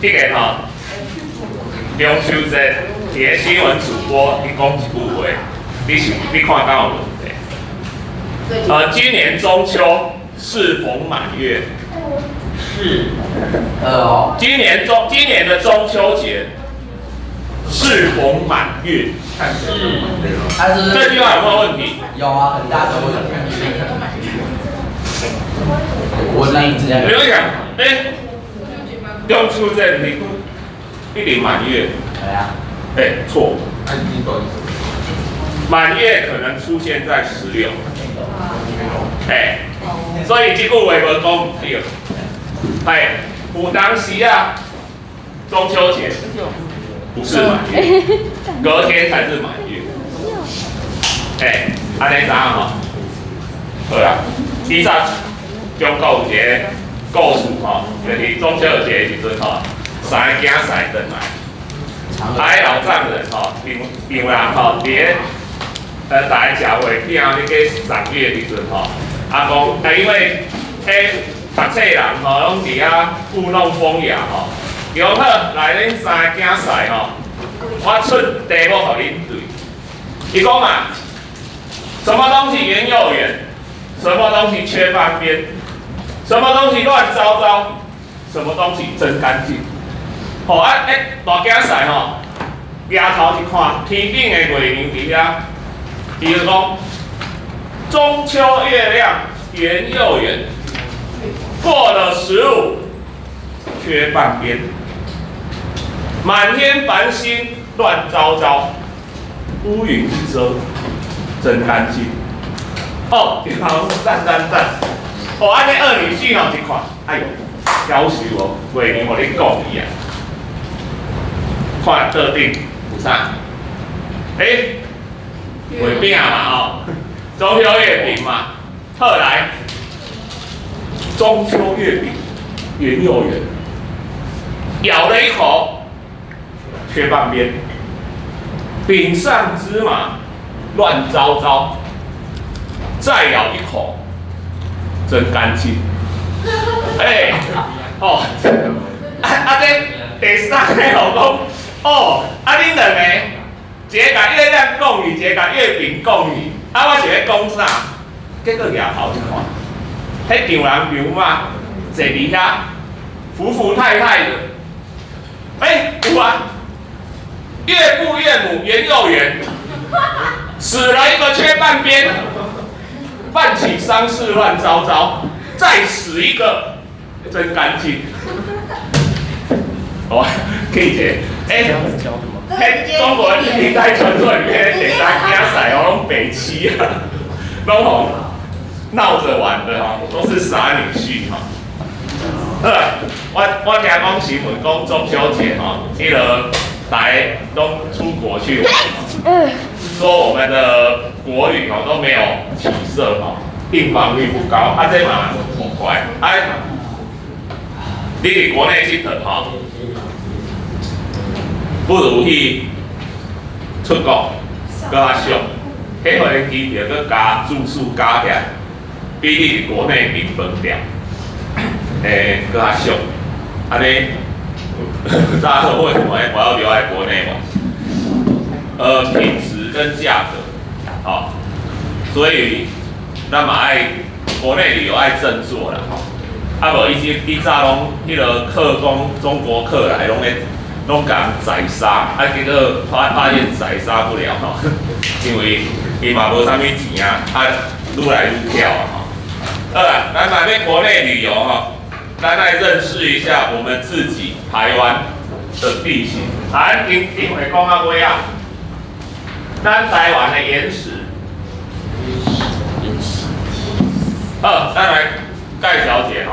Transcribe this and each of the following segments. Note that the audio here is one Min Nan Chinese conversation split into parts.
這個吼，中秋節，佇个新聞主播伊講一句話，你想你看敢有問題？今年中秋適逢滿月。是，哦。今年的中秋節適逢滿月。是，他是這句話有沒有問題？有啊，很大的問題。我那你直接。你講，欸，中秋節毋是一定滿月？對啊。欸，錯。滿月可能出現在16。欸，所以這句話無講毋對。哎，有當時啊，中秋節不是滿月，隔天才是滿月。欸，按呢知影吼？好啦，以前中國有一個故事吼，就是中秋節的時陣吼，三个囝婿轉來，啊，老丈人吼，丈丈人吼，佇咧大家食月餅咧去賞月的時陣吼，啊講啊因為彼讀冊人吼，攏佇遐故弄風雅吼，伊講好，來恁三個囝婿吼，我出題目予恁對。伊講啊，什麼東西圓又圓？什麼東西缺半邊？什麼東西亂糟糟？什麼東西真乾淨？吼啊！欸，大囝婿吼，舉頭一看，天頂的月亮佇遐，伊就講：中秋月亮圓又圓，過了15，缺半邊。滿天繁星亂糟糟，烏雲一遮，真乾淨。哦，然後讚讚讚！哦，按呢二女婿吼一看，哎喲，夭壽哦，月亮予你講去啊！看桌頂有啥？欸，月餅嘛吼，中秋月餅嘛。好來，中秋月餅圓又圓，咬了一口，缺半邊。餅上芝麻亂糟糟，再咬一口，真乾淨。欸，哦，啊啊這第三个吼講，哦，啊恁兩個，一个共月亮講去，一个共月餅講去，啊我是咧講啥？結果舉頭一看，彼丈人丈母坐佇遐，扶扶太太的，欸，有啊，岳父岳母圓又圓，死了一個缺半邊，辦起喪事亂糟糟，再死一個真乾淨。哦，可以解。欸，欸，中國歷代傳說裡面第三囝婿哦，攏白痴啊，攏吼鬧着玩的吼，都是傻女婿吼。好啦，我聽講新聞講中秋節吼，彼個大家攏出國去玩，說我們的國旅吼都沒有起色吼，訂房率不高，啊這嘛無怪，啊，你佇國內𨑨迌吼，不如去出國閣較俗，彼回機票閣加住宿加起來，比你佇國內訂飯店，欸，閣較俗。按呢，大家為什麼我要留在國內玩？品質跟價格，吼，所以咱嘛愛國內旅遊愛振作啦，吼。啊無以早攏彼個客工中國客來攏咧攏共宰殺，啊結果發現宰殺不了吼，因為伊嘛無啥物錢啊，啊愈來愈巧啊吼。好啦，咱嘛欲國內旅遊吼，咱來認識一下我們自己台灣的地形。啊，頂頂回講到尾啊，咱台灣的岩石。岩石。好，咱來介紹一下吼。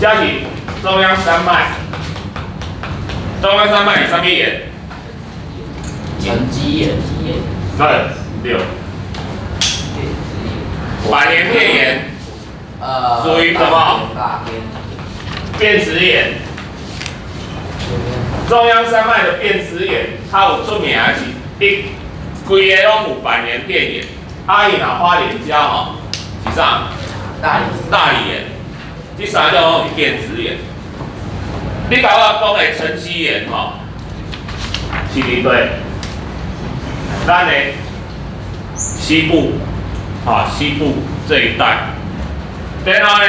這是中央山脈。中央山脈是啥物岩？沉積岩。對，對。百年片岩。屬於什麼？變質岩。中央山脈的變質岩，它有出名的是，伊規个攏有百年片岩。啊，伊若花蓮遮吼，是啥？大理大理岩。這三種攏是變質岩。你共我講的沉積岩吼，是佇佗？咱的西部，啊，西部這一帶。然後呢，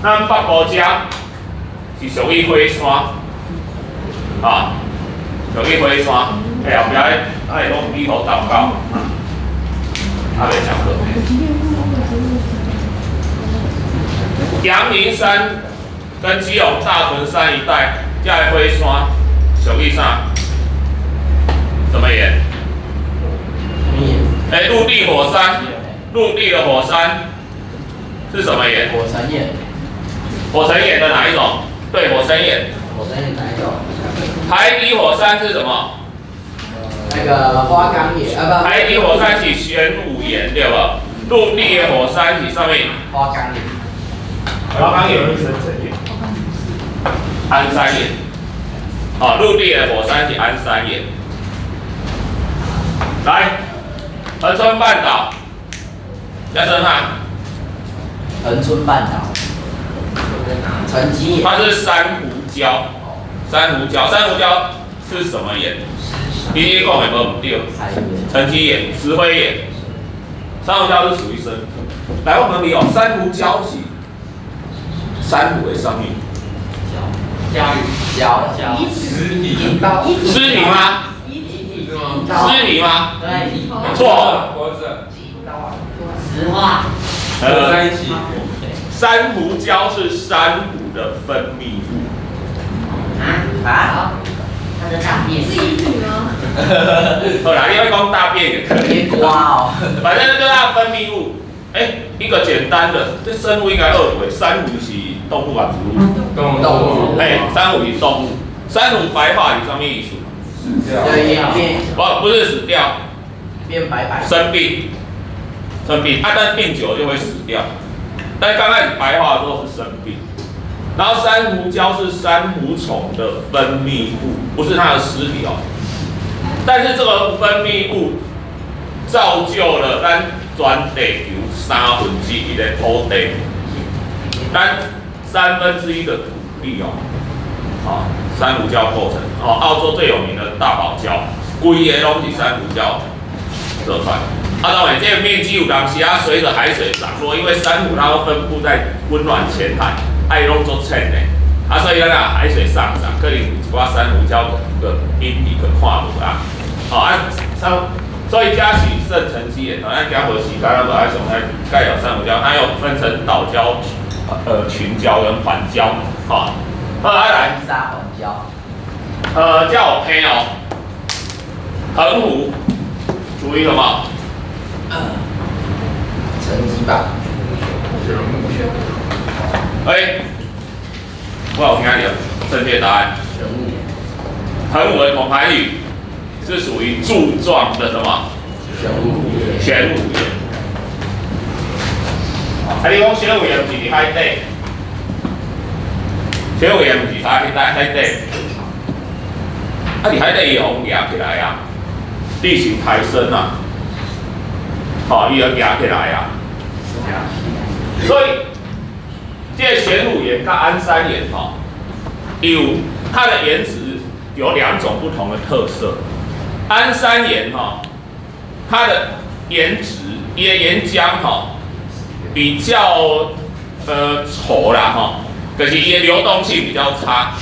咱北部遮是屬於火山，啊，屬於火山。欸，後壁愛攏美好禱告，啊，袂上課。陽明山跟基隆大屯山一帶，這个火山屬於啥？什麼岩？欸，陸地火山，陸地的火山是什麼岩？火成岩。火成岩的哪一種？對，火成岩。火成岩哪一種？海底火山是什麼？那個花崗岩啊不。海底火山是玄武岩，對吧？陸地的火山是啥物？花崗岩。花崗岩是深成岩。安山岩。好，陸地的火山是安山岩。來，恆春半島，要生漢。恆春半島。沉積岩。它是珊瑚礁，珊瑚礁，珊瑚礁是什麼岩？你你講的無毋對。沉積岩、石灰岩，珊瑚礁是屬於深。來，我問你哦，珊瑚礁是珊瑚的啥物？礁。礁。屍體。屍體嗎？屍體嗎？對。錯。石化。合在一起。珊瑚礁是珊瑚的分泌物。啊？它的大便。是遺體嗎？好啦，因為講大便也可以。別刮哦。反正就是它的分泌物。欸，一個簡單的，這生物應該二鬼，珊瑚是動物啊，植物？動物。欸，珊瑚是動物。珊瑚白化是啥物意思？死掉。對，變。不，不是死掉。變白白。生病。生病，啊，但病久了就會死掉。但剛開始白化的時候是生病。然後珊瑚礁是珊瑚蟲的分泌物，不是它的屍體哦。但是這個分泌物造就了咱全地球1/3的土地，咱1/3的土地哦，啊，珊瑚礁構成哦。澳洲最有名的大堡礁，規个攏是珊瑚礁做出來。啊，當然這個面積有當時啊，隨着海水漲落，因為珊瑚它會分布在溫暖淺海，愛攏足淺的，啊，所以咱啊海水上漲，可能有一寡珊瑚礁個陰影個看無啊。哦啊，所以這是滲沉積岩，咱今無時間，咱無愛上來介紹珊瑚礁，它又分成島礁、群礁跟環礁，吼。好，來。沙環礁。這有聽哦。澎湖屬於什麼？沉積吧。欸，我有聽到正確答案。玄武岩。澎湖的彭台語是屬於柱狀的什麼？玄武岩。玄武岩。啊，你講玄武岩毋是佇海底？玄武岩毋是海底，海底。啊，佇海底伊會予夯起來啊，地形抬升啊，吼，伊會夯起來啊。所以，這個玄武岩佮安山岩吼，有它的岩質有兩種不同的特色。安山岩吼，它的岩質，伊的岩漿吼比較稠啦吼，可是伊的流動性比較差。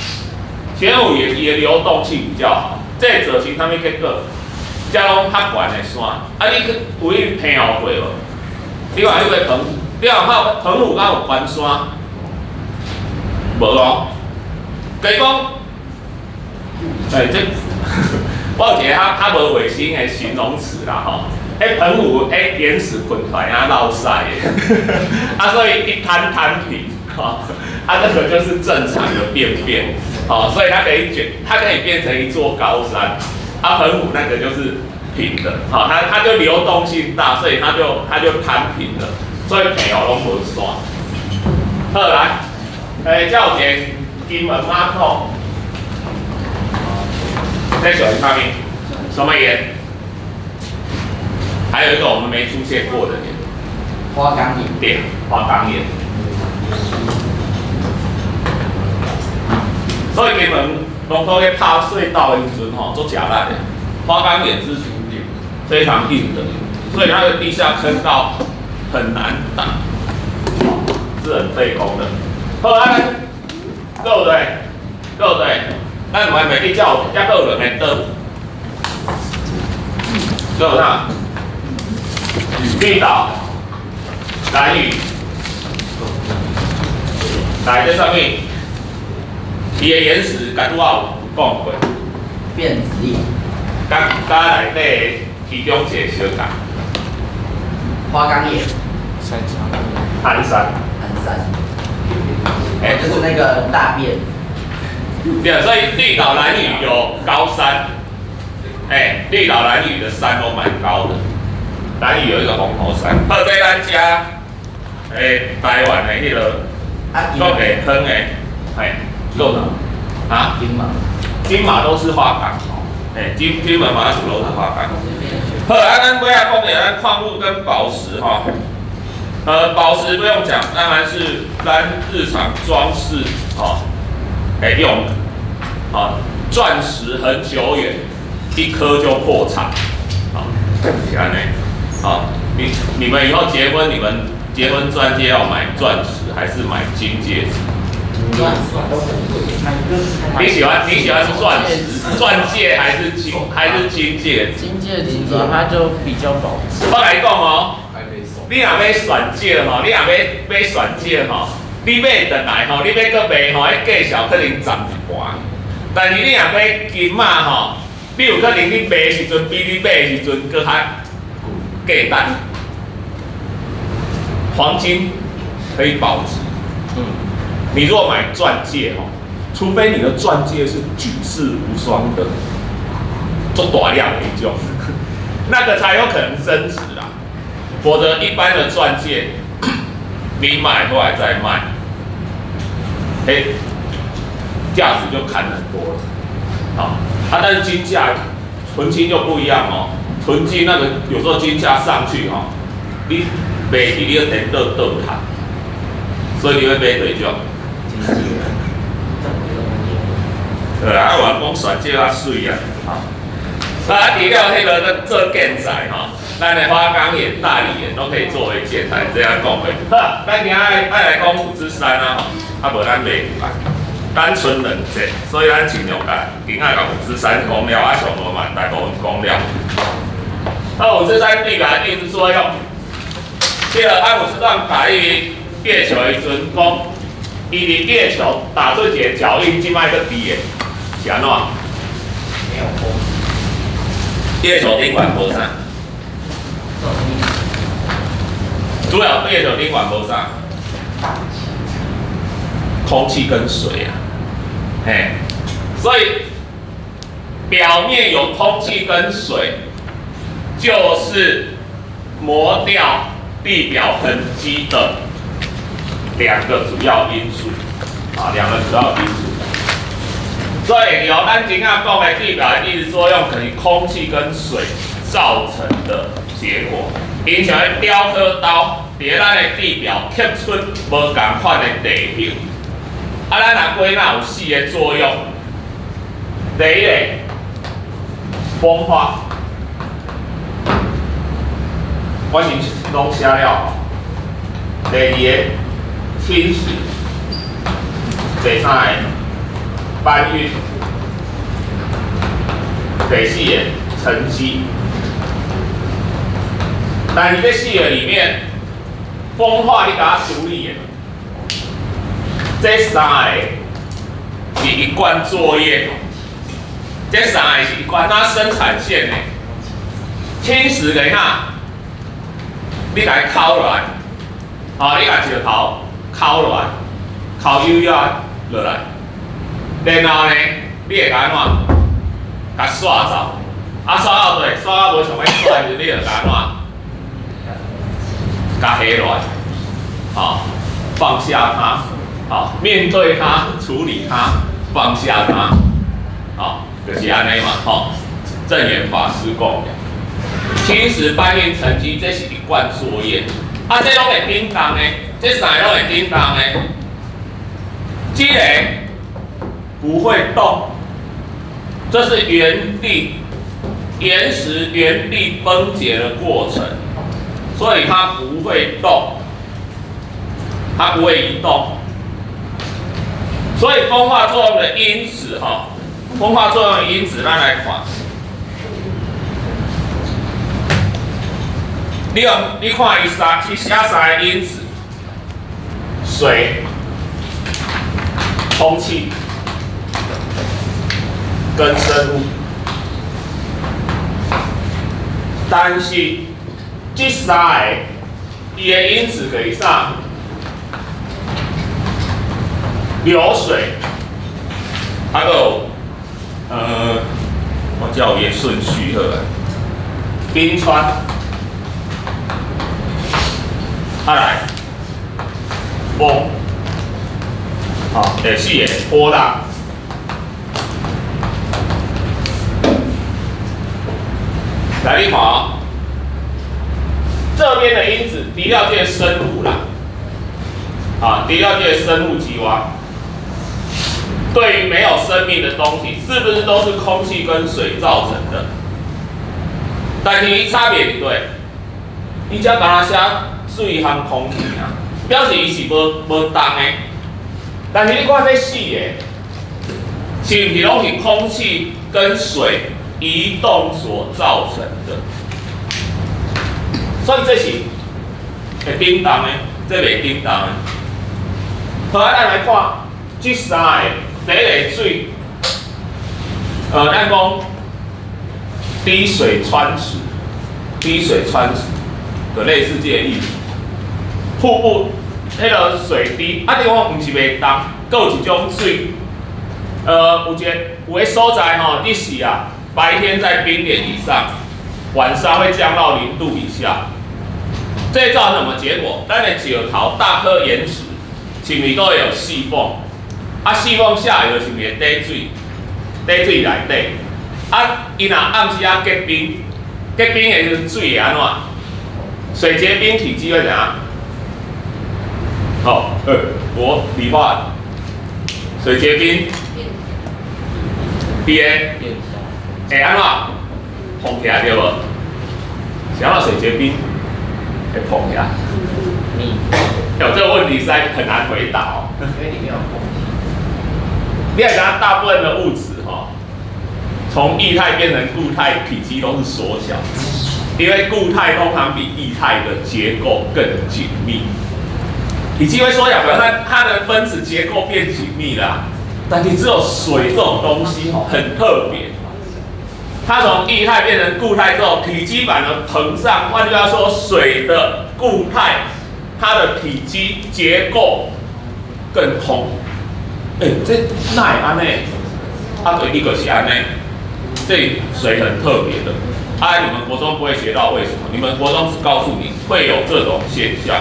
玄武岩伊的流動性比較好，這造成啥物結果？這攏較懸的山，啊，你去有去澎湖過無？你看彼個澎，你看看澎湖敢有懸山？無哦。假講，欸，這我有一個較較無衛生的形容詞啦吼。彼澎湖彼岩石滾出來啊落屎的，啊所以一灘攤平，吼，啊這個就是正常的便便，哦，所以它可以捲，它可以變成一座高山。啊，澎湖那個就是平的，好，它就流動性大，所以它就攤平了，所以澎湖攏無山。好來，欸，這有一個金門馬祖，這屬於啥物？什麼岩？還有一個我們沒出現過的岩，花崗岩。對，花崗岩。所以金門當初咧拍隧道的時陣吼，足食力的，花崗岩是非常硬的，所以它的地下坑道很難打，是很費工的。好啊，閣有對，閣有對，咱毋愛袂記這有，猶閣有兩个島，閣有啥？綠島、蘭嶼，來這啥物？伊的岩石，剛拄仔有講過。變質岩。佮佮內底其中一个相仝。花崗岩。安山。安山。欸，就是那個大便。對，所以綠島、蘭嶼有高山。欸，綠島、蘭嶼的山都蠻高的。蘭嶼有一個紅頭山。好，這咱遮，欸，台灣的彼个，講會遠的，嘿，夠了。啊？金馬。金馬都是花崗。欸，金門馬祖都是花崗。好，啊，咱尾仔講著咱礦物跟寶石吼。寶石不用講，當然是咱日常裝飾吼來用的。啊，鑽石很久遠，一顆就破產。好，是按呢。好，你們以後結婚，你們結婚鑽戒要買鑽石還是買金戒指？你喜歡鑽石、鑽戒還是金戒指？金戒指的它就比較保值。我來講哦，你若欲鑽戒吼，你若欲買鑽戒吼，你買轉來吼，你欲閣賣吼，彼價數可能漲一半。但是你若買金仔吼，你有可能你賣時陣比你買時陣閣較價值。黃金可以保值。你如果買鑽戒吼，除非你的鑽戒是舉世無雙的，足大粒的彼種，那個才有可能增值啦。否則一般的鑽戒，你買回來再賣，欸，價值就砍很多了。好，啊，但是金價純金就不一樣哦，純金那個有時候金價上去吼，你賣去你要顛倒倒趁，所以你會買佗種？金戒。對啊，我講鑽戒較媠啊。好，啊，除了彼个做建材吼，咱的花崗岩、大理岩都可以作為建材，這樣講過。好，咱今仔愛來講五指山啊吼，啊無咱袂有啊，咱賰兩節，所以咱盡量共今仔共五指山講了，啊上無嘛大部分講了。啊，五指山地表地質作用，這个阿姆斯壯打入月球的時陣，講伊佇月球踏出一个腳印，這擺閣佇的，是按怎？沒有風。月球頂懸無啥？主要月球頂懸無啥？空氣跟水啊，嘿，所以表面有空氣跟水，就是磨掉地表痕跡的兩個主要因素啊，兩個主要因素。所以由咱今仔講的地表的地質作用，可能空氣跟水造成的結果。𪜶像彼雕刻刀，佇咱的地表刻出無仝款的地形。啊，咱若歸納有四个作用。第一個，風化，我先攏寫了。第二个，侵蝕。第三个，搬運。第四個，沉積。但是這四个裡面，風化你共它處理的，這三个是一貫作業，這三个是一貫那生產線的。侵蝕個啥？你共伊敲落來，吼，你共石頭敲落來，敲幼幼落來，然後呢，你會共按怎？共刷走，啊刷到對，刷到無想欲刷的時陣，你就共按怎？共下落來，好，放下它，好，面對它，處理它，放下它，好，就是按呢嘛，吼，證嚴法師講的，侵蝕搬運沉積，這是一貫作業，啊，這攏會振動的，這三个攏會振動的，這个不會動，這是原地岩石原地崩解的過程，所以它不會動，它不會移動。所以風化作用的因子哈，風化作用的因子，咱來看。你用你看伊三，伊寫三个因子：水、空氣跟生物。但是這三个，伊的因子就是啥？流水，還有我照伊的順序好了，冰川。再來，風，好，第四个波浪。來，你看哦，這邊的因子，除了這個生物啦，啊，除了這個生物之外，對於沒有生命的東西，是不是都是空氣跟水造成的？但是伊差別佇佗，伊遮敢若寫水和空氣啊，表示伊是無無動的。但是你看這四個，是毋是攏是空氣跟水移動所造成的？所以這是會振動的，這袂振動的。好啊，咱來看這三個，第一个水，咱講滴水穿石，滴水穿石，就類似這个意思。瀑布彼个水滴，啊，你講毋是袂動，閣有一種水，有一个有个所在吼，你是啊，白天在冰點以上，晚上會降到0度以下。這造成什麼結果？咱的石頭大顆岩石，是毋是都會有細縫？啊，細縫下游是毋是會滴水？滴水內底，啊，伊若暗時仔結冰，結冰的時陣水會按怎？水結冰體積會怎樣？好，我理化水結冰，伊會會按怎？膨起來對無？是按怎水結冰會膨起來？有這個問題實在很難回答哦。因為裡面有空氣。你也知影大部分的物質哈，從液態變成固態，體積都是縮小，因為固態通常比液態的結構更緊密。體積會縮小，表示它的分子結構變緊密了。但是只有水這種東西吼很特別，它從液態變成固態之後，體積反而膨脹。換句話說，水的固態，它的體積結構更空。欸，這哪會按呢？啊，對，一個是按呢。這水很特別的。啊，你們國中不會學到為什麼？你們國中只告訴你會有這種現象。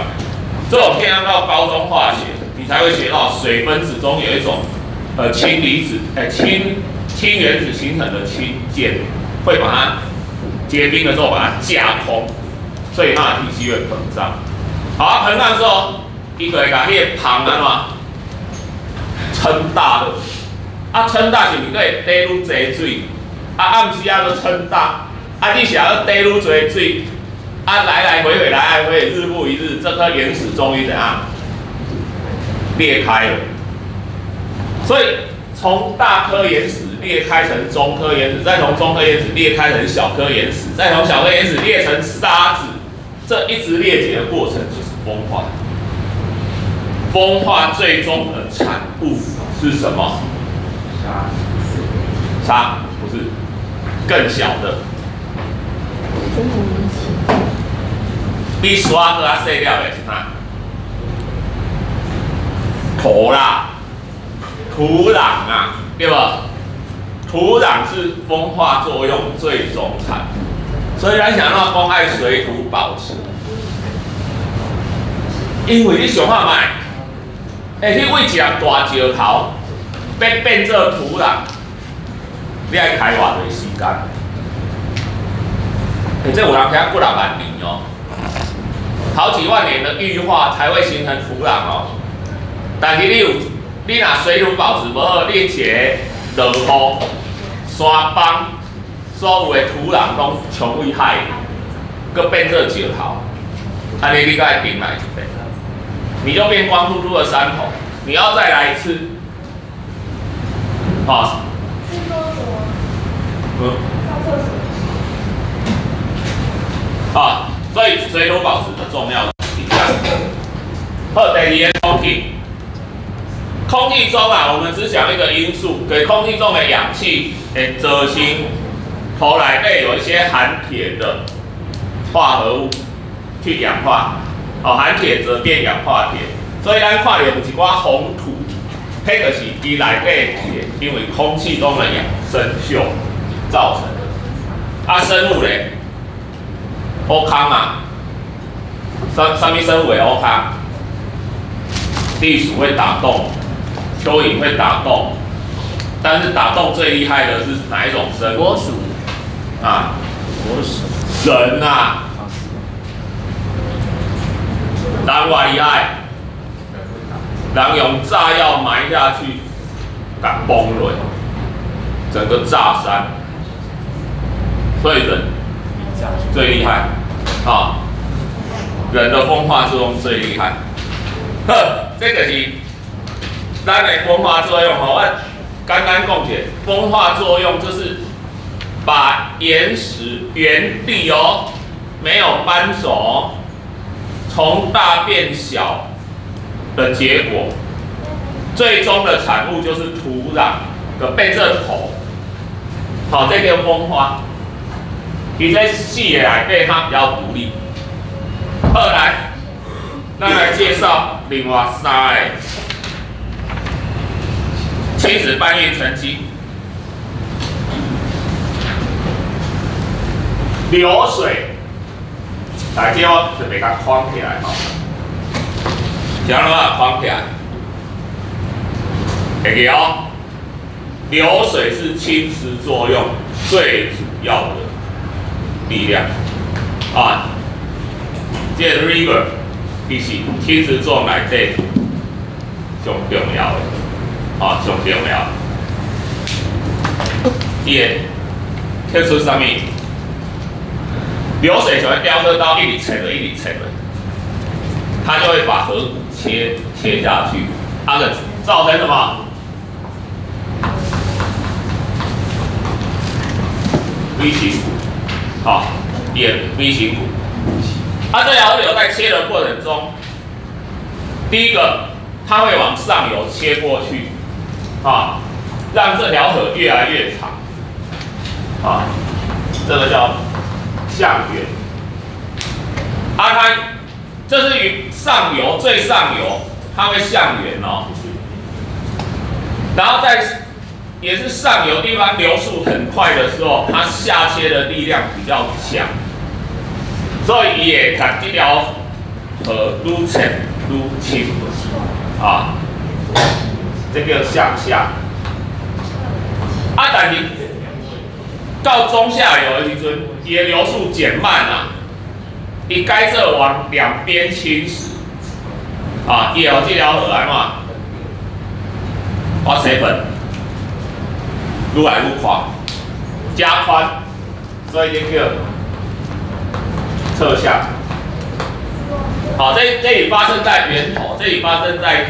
這種現象到高中化學，你才會學到水分子中有一種氫離子，氫原子形成的氫鍵，會把它結冰的時候把它架空，所以它的體積會膨脹。好，膨脹之後，伊就會共彼个膨按怎撐大了。啊，撐大是毋是會滴愈濟水？啊，暗時仔閣撐大，啊，日時閣滴愈濟水。啊，來來回回，來來回回，日復一日，這顆岩石終於怎樣裂開了。所以從大顆岩石裂開成中顆岩石，再從中顆岩石裂開成小顆岩石，再從小顆岩石裂成沙子，這一直裂解的過程就是風化。風化最終的產物是什麼？沙。沙不是，更小的。比沙閣較細粒的是啥？土啦，土壤啊，對無？土壤是風化作用最終產物，所以咱想要講愛水土保持，因為你想看覓，欸，你為一粒大石頭欲變做土壤，你愛開偌濟時間？欸，這有人聽幾若萬年哦，好幾萬年的玉化才會形成土壤哦。但是你有你若水土保持無好，你一个落雨、山崩，所有的土壤攏沖去海，閣變做石頭，按呢你閣愛重來一遍，你就變光禿禿的山頭，你要再來一次，好。嗯。啊，所以水土保持的重要性。好，第二个空氣，空氣中啊，我們只講一個因素，給空氣中的氧氣會造成土內底有一些含鐵的化合物去氧化，哦，含鐵則變氧化鐵，所以咱看到有一寡紅土，彼就是伊內底鐵，因為空氣中的氧生鏽造成的。啊，生物咧，烏空啊，啥啥物生物會烏空？地鼠會打洞，蚯蚓會打洞，但是打洞最厲害的是哪一種生物？老鼠。啊，老鼠。人啊，人偌厲害，人用炸藥埋下去，共崩落，整個炸山，所以人最厲害啊！人的風化作用最厲害。好，這個是咱的風化作用吼。我簡單講者，風化作用就是把岩石原地哦，沒有搬走，從大變小的結果，最終的產物就是土壤的變做土。好，這個風化，伊這四个內底它比較獨立。後來，咱來介紹另外三個侵蝕搬運沉積。流水，來，這我準備共框起來吼，是按怎框起來？會記哦。流水是侵蝕作用最主要的力量啊。這個 river 其實侵蝕作用內底上重要的，啊，上重要。伊會刻出啥物？流水像雕刻刀，一直切落，一直切落，它就會把河谷切下去，它的造成什麼？V 型谷，好，也 V 型谷。它這條河流在切的過程中，第一個，它會往上游切過去，啊，讓這條河越來越長，啊，這個叫向源。啊，它這是與上游最上游，它會向源哦，然後在也是上游地方流速很快的時候，它下切的力量比較強。所以伊會共這條河愈切愈深，啊，這叫向下。啊，但是到中下游的時陣，伊的流速減慢啊，伊改做往兩邊侵蝕，啊，伊會予這條河按怎？我切粉，愈來愈寬，加寬，所以這叫側向。好，這裡發生在源頭，這裡發生在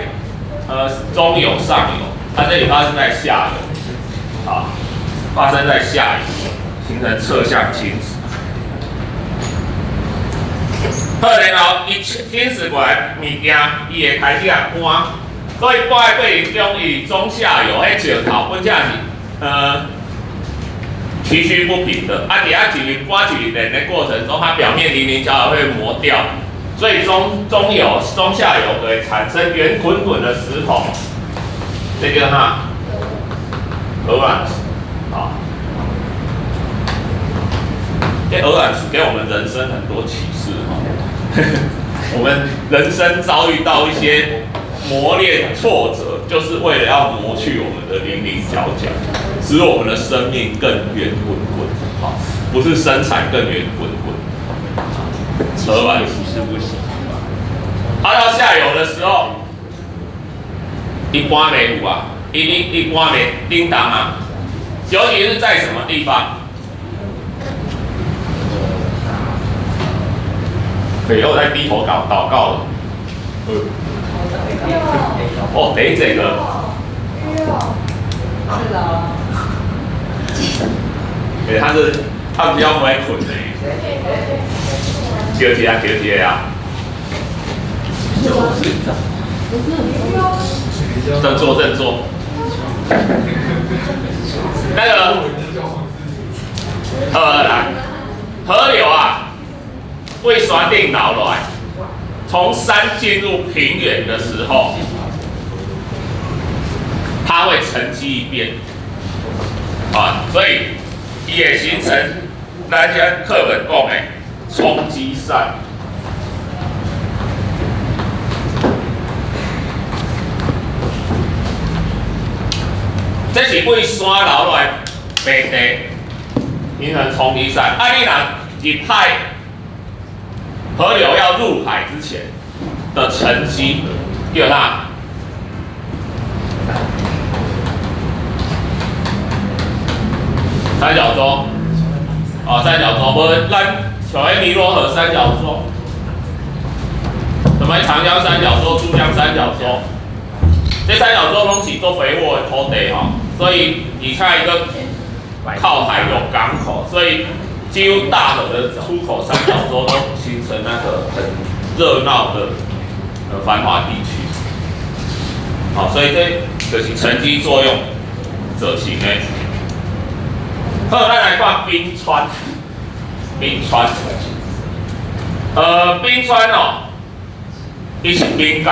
中游上游，它這裡發生在下游，好，發生在下游，形成側向侵蝕。好，然後伊侵蝕過來物件，伊會開始來搬，所以搬的過程中，伊中下游彼石頭本身是崎嶇不平的，啊，佇遐一直搬一直練的過程中，它表面稜稜角角會磨掉，所以中游、中下游會產生圓滾滾的石頭，這個哈，鵝卵石，啊，這鵝卵石給我們人生很多啟示哈，我們人生遭遇到一些磨練挫折，就是為了要磨去我們的稜稜角角，使我們的生命更圓滾滾，好，不是身材更圓滾滾。鵝卵石是不行。它到下游的時候，伊搬袂有啊，伊伊伊搬袂叮當啊，尤其是在什麼地方？對，又在低頭禱禱告了。哦，等這個。睡着了。對，他是他比較不愛睏的。叫一下，叫一下啊！振作，振作。那個，來，河流啊，會山頂流落來，從山進入平原的時候，它會沉積一遍，啊，所以也形成咱遮課本講的沖積扇。這是對山流落來平地形成沖積扇。啊，你若入海，河流要入海之前的沉積，叫啥？三角洲。哦，三角洲，無咱像彼尼羅河三角洲，什麼長江三角洲、珠江三角洲，這三角洲攏是做肥沃的土地吼，所以而且伊閣靠海有港口，所以幾乎大河的出口三角洲都形成那個很熱鬧的繁華地區。好，所以這就是沉積作用造成的。好，咱來看冰川。冰川，冰川哦，伊是冰蓋，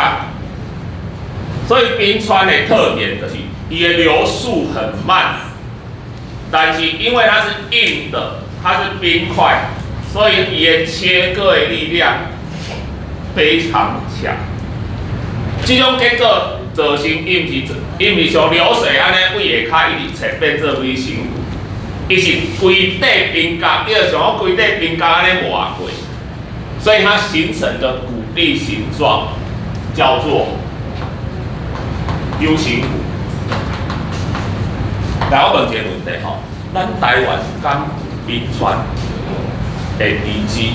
所以冰川的特點就是伊的流速很慢，但是因為它是硬的，它是冰塊，所以伊的切割的力量非常強。這種結果造成伊毋是伊毋是像流水按呢對下跤一直切變做 V 型谷。伊是規塊冰角，你就像講規塊冰角按呢磨過，所以它形成的谷地形狀叫做 U 型谷。來，我問一個問題吼，咱台灣敢有冰川的遺跡？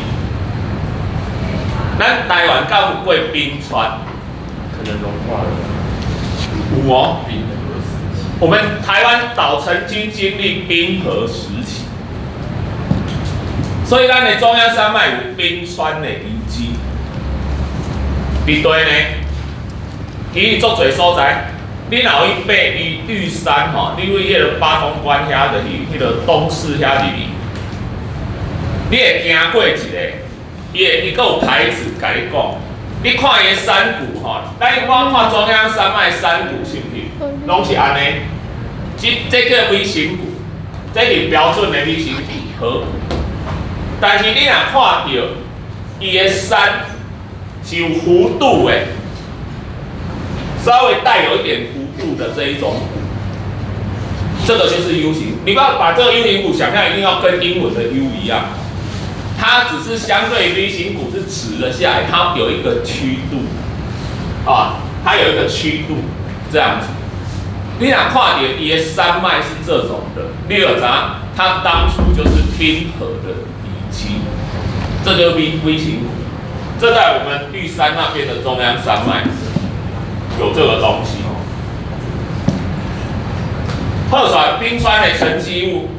咱台灣敢有過冰川？可能融化了。有哦。冰河時期。我們台灣島曾經經歷冰河時期，所以咱的中央山脈有冰川的遺跡。佇佗呢，其實足濟所在，你若有去爬玉玉山吼，你對彼個八通關遐，就是彼個東勢遐入去，你會行過一個，伊會伊閣有牌子共你講，你看伊的山谷吼，咱一般看中央山脈山谷是毋是，攏是按呢？這叫 V 型谷，這是標準的 V 型谷河谷。但是你若看著伊的山是有弧度的，稍微帶有一點弧度的這一種谷，這個就是 U 型。你不要把這個 U 型谷想象一定要跟英文的 U 一樣，它只是相對 V 型谷是直了下來，它有一個曲度，啊，它有一個曲度這樣子。你若看著伊的山脈是這種的，你就知影它當初就是冰河的遺跡，這就是 V 型谷。這在我們玉山那邊的中央山脈有這個東西。後來冰川的沉積物，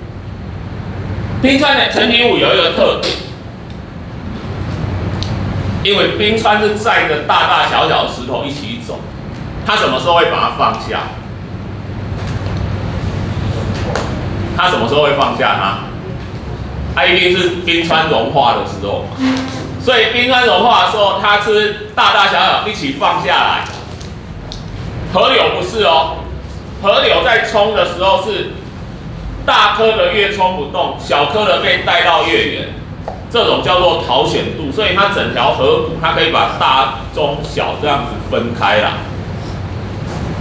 冰川的沉積物有一個特點，因為冰川是載著大大小小的石頭一起走，它什麼時候會把它放下？它什麼時候會放下它？它一定是冰川融化的時候。所以冰川融化的時候，它是大大小小一起放下來。河流不是哦，河流在沖的時候是大顆的越沖不動，小顆的被帶到越遠，這種叫做淘選度。所以它整條河谷，它可以把大、中、小這樣子分開啦。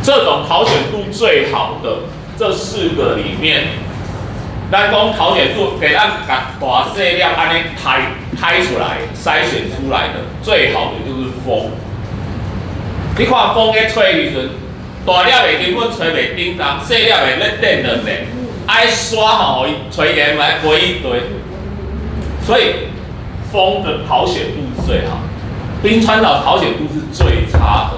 這種淘選度最好的這四個裡面，咱講淘選度，給咱共大細粒按呢篩篩出來、篩選出來的最好的就是風。你看風咧吹的時陣，大粒的根本吹袂振动，细粒的咧振两咧，愛沙吼，予伊吹連來飛一堆。所以風的保險度最好，冰川的保險度是最差的，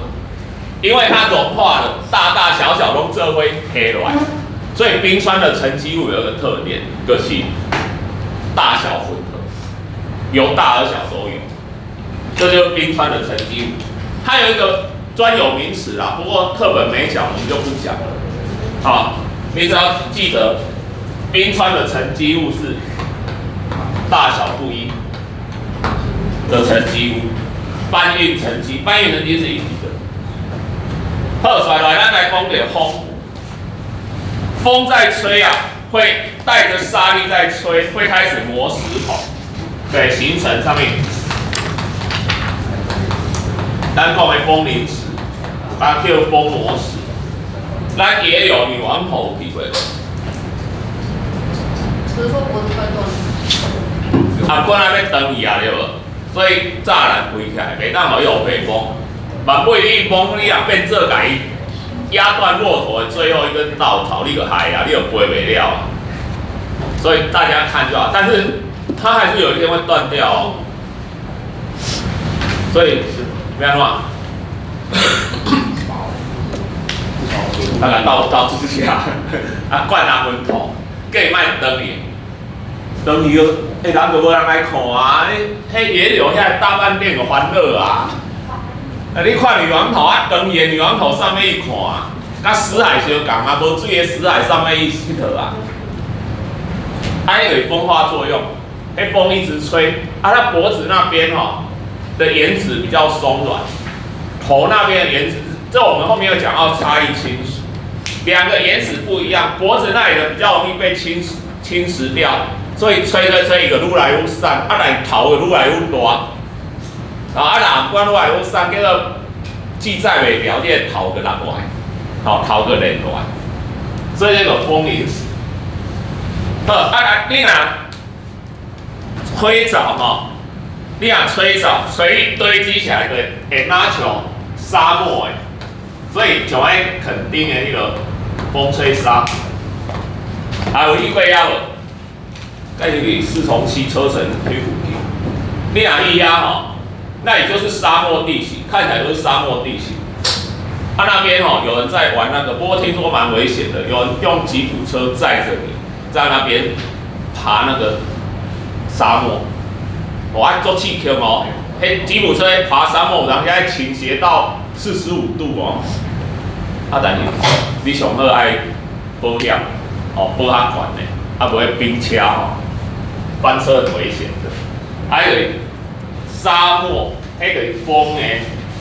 因為它融化了，大大小小攏做伙提落來，所以冰川的沉積物有一個特點，就是大小混合，由大而小都有，這就是冰川的沉積物。它有一個專有名詞啦，不過課本沒講，我們就不講了。好，你只要記得冰川的沉積物是大小不一的沉積物，搬運沉積，搬運沉積是一體的。好，再來，咱來講著風，風在吹啊，會帶着沙粒在吹，會開始磨石頭，對，形成上面。咱講的風淋石，啊叫風磨石。咱野柳女王頭有去過無？不是說脖子快斷了？啊，本來欲斷去啊，對無？所以柵欄圍起來，袂當予伊烏白摸。萬尾你一摸，你若變做共伊壓斷駱駝的最後一根稻草，你就害啊，你就飛袂了啊。所以大家看就好，但是它還是有一天會斷掉哦。所以欲按怎？大概到到處吃，啊，灌阿溫頭，叫伊莫斷去，斷去，彼人就無人來看啊！彼野柳遐大飯店有煩惱啊！啊，你看女王頭啊，斷去的女王頭上面去看，佮死海相仝啊，無水的死海上面去𨑨迌啊！啊，彼個風化作用，彼風一直吹，啊，他脖子那邊吼的岩質比較鬆軟，頭那邊的岩質，這我們後面有講到差異侵蝕，兩個岩石不一樣，脖子那裡的比較容易被侵蝕掉，所以吹吹吹，伊就愈來愈散，啊，來頭就愈來愈大，啊，若毋管愈來愈散，叫做記載袂牢，這個頭就落來，吼，頭就連落來，所以這個風淋石。好，啊，你若吹藻吼，你若吹藻，水堆積起來，對，會若像沙漠的，所以像愛墾丁的彼個風吹沙，還有去過遐無？該是去四重溪車城彼附近。你若去遐吼，那也就是沙漠地形，看起來都是沙漠地形。啊，那邊吼有人在玩那個，不過聽說蠻危險的，有人用吉普車載着你，在那邊爬那個沙漠。哇，足刺激哦！彼吉普車爬沙漠，然後遐傾斜到45度哦。啊，但是你上好愛保險，哦，保較懸的，啊，無彼冰車吼，翻車很危險的。還有沙漠，彼個風的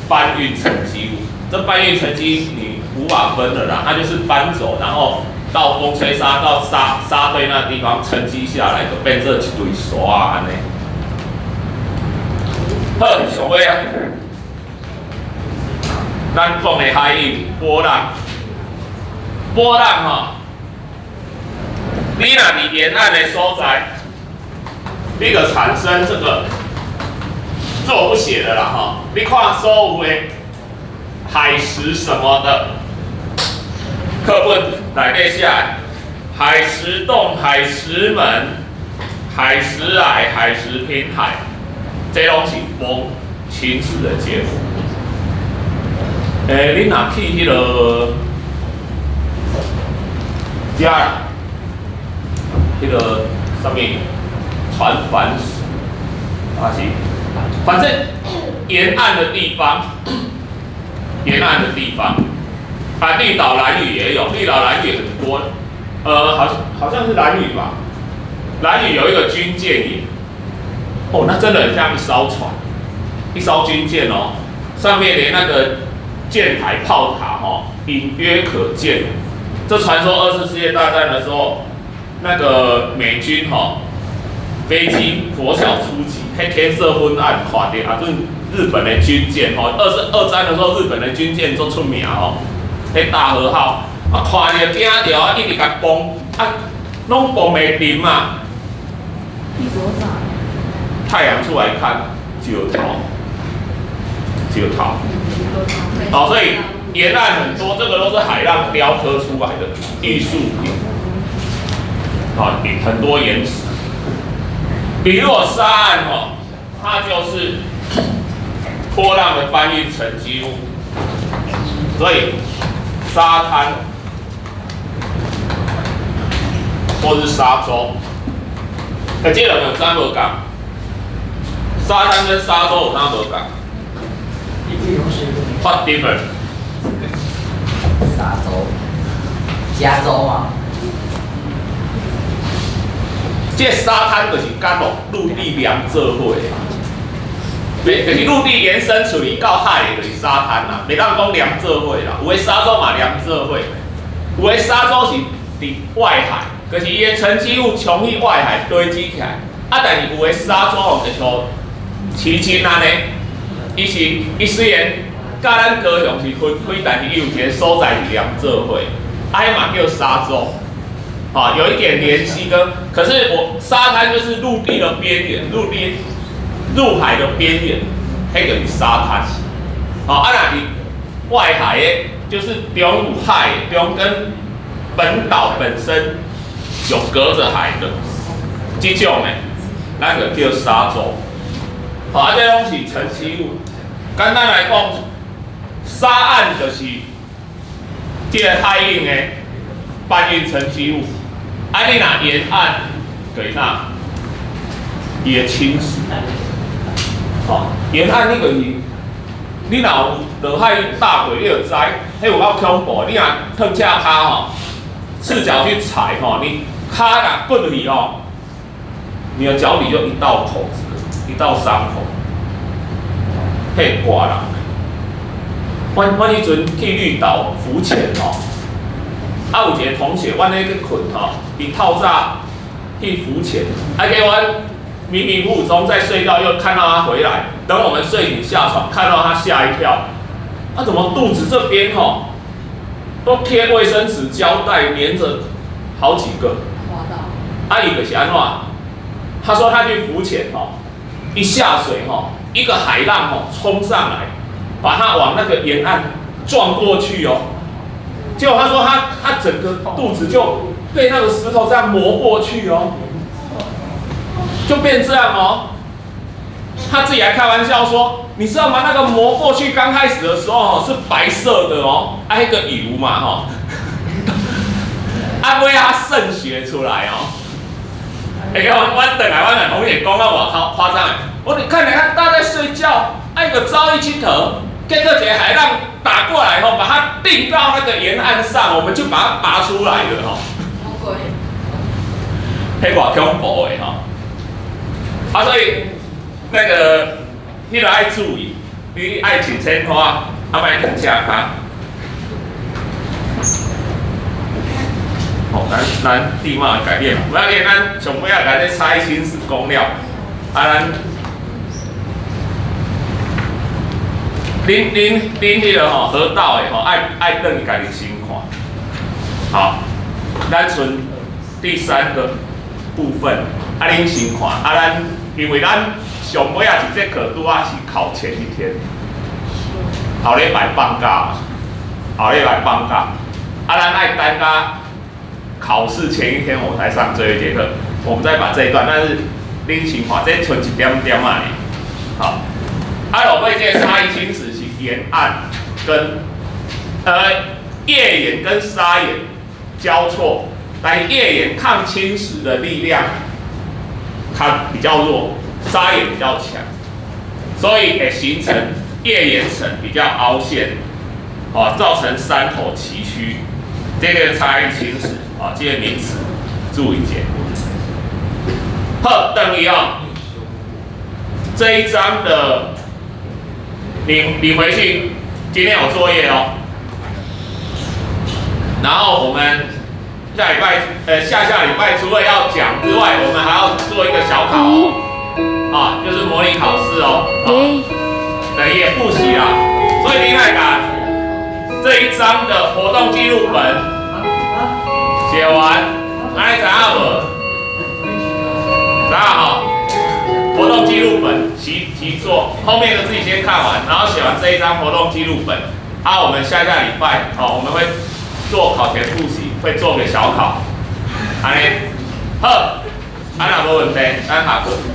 搬運沉積物，這搬運沉積你無法分的啦，它就是搬走，然後到風吹沙到沙堆那地方沉積下來，就變做一堆沙按呢。好，上尾啊，咱講的海湧波浪，波浪吼，你若佇沿岸的所在，你就產生這個，這我不寫的啦吼，你看所有的海蝕什麼的，課本內底寫的，海蝕洞、海蝕門、海蝕崖、海蝕平台，這攏是風侵蝕的結果。欸，你若去彼個遮，彼個啥物船帆石，啊是，反正沿岸的地方，沿岸的地方，啊，綠島蘭嶼也有，綠島蘭嶼很多，好像是蘭嶼吧，蘭嶼有一個軍艦岩，哦，那真的很像一艘船，一艘軍艦哦，上面連那個艦台炮塔哦，隱約可見。這傳說二次世界大戰的時候，那個美軍吼飛機拂曉出擊，彼天色昏暗，看著啊，陣日本的軍艦吼，二戰的時候，日本的軍艦足出名吼，彼大和號啊，看著驚著啊，一直共崩啊，攏崩袂沉啊。太陽出來看，石頭，石頭。好，所以沿岸很多，這個都是海浪雕刻出來的藝術品，啊，很多岩石。比如果沙岸哦，它就是波浪的搬運沉積物，所以沙灘或是沙洲，欸，這兩個有啥無仝？沙灘跟沙洲有啥無仝？What different？沙洲，加州啊。這沙灘就是佮陸地連做伙的，就是陸地延伸出去到海的，就是沙灘啦，袂當講連做伙啦。有的沙洲嘛連做伙，有的沙洲是佇外海，就是伊的沉積物衝去外海堆積起來。啊，但是有的沙洲哦，就像旗津按呢，伊是伊雖然佮咱高雄是分開，但是伊有一個所在是連做伙，啊，彼嘛叫沙洲。啊，有一點聯繫跟，可是我沙灘就是陸地的邊緣，陸地入海的邊緣，彼就是沙灘。好，啊，若佇外海的，就是中有海，中跟本島本身有隔着海的，這種的，咱就叫沙洲。好，啊，這攏是沉積物。簡單來講，沙岸就是這個海湧的搬運沉積物。啊，你若沿岸，就是啥？伊會侵蝕。吼，沿岸你就是，你若有落海踏過，你就知，彼有夠恐怖。你若褪赤跤吼，赤腳去踩吼，你跤若骨去吼，你的腳底就一道口子，一道傷口，彼會割人。阮彼陣去綠島浮潛吼。啊，有一個同學，阮咧去睏吼，伊透早去浮潛，啊，結果迷迷糊糊中在睡覺，又看到他回來。等我們睡醒下床，看到他嚇一跳，啊，怎麼肚子這邊吼都貼衛生紙膠帶粘着好幾個？啊，伊就是按怎？他說他去浮潛吼，一下水吼，一個海浪吼衝上來，把他往那個沿岸撞過去哦。結果他說他整個肚子就被那個石頭這樣磨過去哦，就變這樣哦。他自己還開玩笑說，你知道嗎？那個磨過去剛開始的時候哦是白色的哦，啊彼個油嘛吼，啊尾仔滲血出來哦。欸，我轉來，阮同學講到外口誇張的，我你看你看，大家在睡覺，啊伊就走去𨑨迌，結果一個海浪打過來吼，把它釘到那個沿岸上，我們就把它拔出來了吼。魔鬼。彼偌恐怖的吼。啊，所以那個彼個愛注意，你愛穿淺拖，啊，莫褪赤跤。吼，咱地貌改變，無要緊，咱上尾仔共這差異侵蝕講了，啊，咱。恁彼个吼河道的吼，愛轉去家己先看。好，咱賰第三個部分，啊，恁先看，啊，咱因為咱上尾仔一節課拄仔是考前一天，後禮拜放假，後禮拜放假，啊，咱愛等到考試前一天我才上最後一節課，我們再把這一段，但是恁先看，這賰一點點仔爾，好。啊，落尾這個差異侵蝕是沿岸跟頁岩跟砂岩交錯，但頁岩抗侵蝕的力量它比較弱，砂岩比較強，所以會形成頁岩層比較凹陷，哦，造成山頭崎嶇。這個差異侵蝕啊，這個名詞注意一下。好，等於哦，這一章的。你回去，今天有作業哦。然後我們下禮拜，下下禮拜除了要講之外，我們還要做一個小考哦，啊，就是模擬考試哦，啊，等於也複習啦。所以另外把這一章的活動記錄本寫完，按呢知影無？知影吼？活動記錄本習習作，後面的自己先看完，然後寫完這一張活動記錄本，啊，我們下下禮拜哦，我們會做考前複習，會做個小考。按呢，好，啊，若無問題，咱下課。